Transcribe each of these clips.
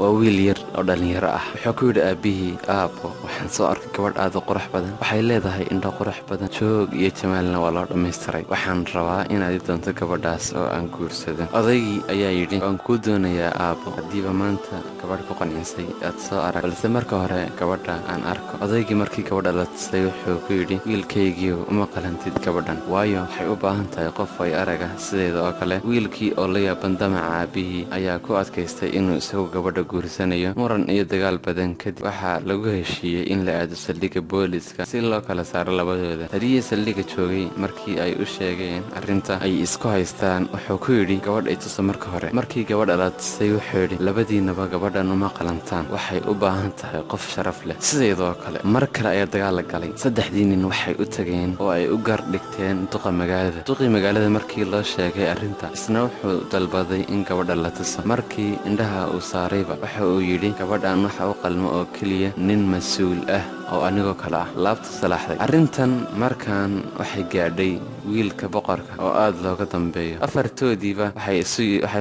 Waa wiil yar oo dhallinyaro ah. Wuxuu ku yidhi aabbihii, aabbo, waxaan soo arkay gabadh aad u qurux badan. Waxay leedahay indho qurux badan, joog iyo jamaalna waa loo dhammaystiray. Waxaan rabaa inaad i doonto gabadhaas oo aan guursado. Odaygii ayaa yidhi, waan kuu doonayaa aabbo, haddiiba maanta gabadh ku qancisay aad soo arag, balse marka hore gabadha aan arko. Odaygii markii gabadha la tusay wuxuu ku yidhi, wiilkaygiiw, uma qalantid gabadhan, waayo waxay u baahan tahay qof ay araga sideeda oo kale. Wiilkii oo la yaaban damaca aabbihii ayaa ku adkaystay inuu isagu gabadha guursanayo. Muran iyo dagaal badan kadib waxaa lagu heshiiyey in la aado saldhigga booliska si loo kala saaro labadooda. Taliyii saldhigga joogay markii ay u sheegeen arrinta ay isku haystaan, wuxuu ku yidhi, gabadh i tusa marka hore. Markii gabadha la tusay wuxuu yidhi, labadiinaba gabadhan uma qalantaan, waxay u baahan tahay qof sharaf leh sideedoo kale. Mar kale ayaa dagaal la galay. Saddexdii nin waxay u tageen oo ay u gar dhigteen duqa magaalada. Duqii magaalada markii loo sheegay arrinta, isna wuxuu dalbaday in gabadha la tuso. Markii indhaha uu saarayba waxa uu yidhi, gabadhan waxa u qalmo oo keliya nin mas-uul ah oo anigoo kale ah. Laabtu salaaxday. Arrintan markaan waxay gaadhay wiilka boqorka oo aad looga dambeeyo. Afartoodiiba waxay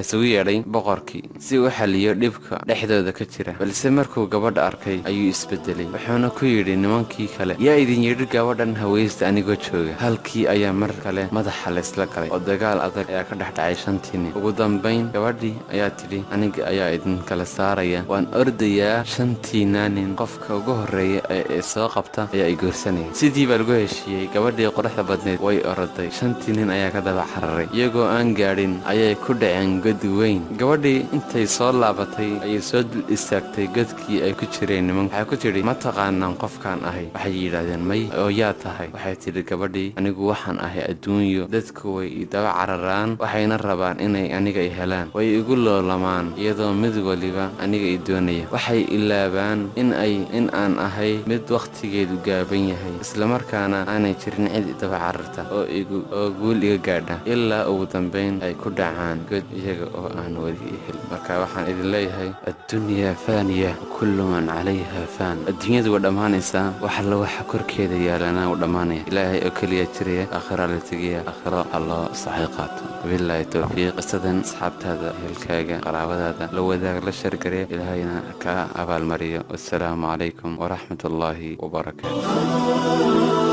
isugu yeedhay boqorkii si u xaliyo dhibka dhexdooda ka jira, balse markuu gabadha arkay ayuu isbedelay, wuxuuna ku yidhi nimankii kale, yaa idin yidhi gabadhan haweysta anigoo jooga? Halkii ayaa mar kale madaxa laysla galay oo dagaal adag ayaa ka dhex dhacay shantii nin. Ugu dambayn gabadhii ayaa tidhi, aniga ayaa idin kala saaraya, waan ordayaa, shantiinaa nin qofka ugu horreeya ee soo qabta ayaa i guursanaya. Sidii baa lagu heshiiyey. Gabadhii quruxda badneed way oroday, shantii nin ayaa ka daba cararay. Iyagoo aan gaadhin ayay ku dhaceen god weyn. Gabadhii intay soo laabatay ayay soo dul istaagtay godkii ay ku jireen nimanka. Waxay ku tidhi, ma taqaanaan qofkaan ahay? Waxay yidhaahdeen, may, oo yaa tahay? Waxay tidhi gabadhii, anigu waxaan ahay adduunyo. Dadku way i daba cararaan, waxayna rabaan inay aniga i helaan. Way igu loolamaan iyadoo mid waliba aniga i doonaya. Waxay ilaabaan in ay in aan ahay mid wakhtigeedu gaaban yahay, islamarkaana aanay jirin cid i daba cararta oo igu oo guul iga gaadha, ilaa ugu dambayn ay ku dhacaan god iyaga oo aan weli i helin. Marka waxaan idin leeyahay, addunyaa faaniya, kullu man calayha faan. Adduunyadu waa dhammaanaysaa, wax alla waxa korkeeda yaalana wuu dhammaanaya. Ilaahay oo keliya jiraya, aakhira la tegaya, aakhiro ha loo saxay qaato. Wabilaahi towfiiq. Qisadan asxaabtaada, ehelkaaga, qaraabadaada la wadaag, la shargare, ilaahayna ka abaalmariyo. Wassalaamu calaykum waraxmat ullaahi wabarakaatu.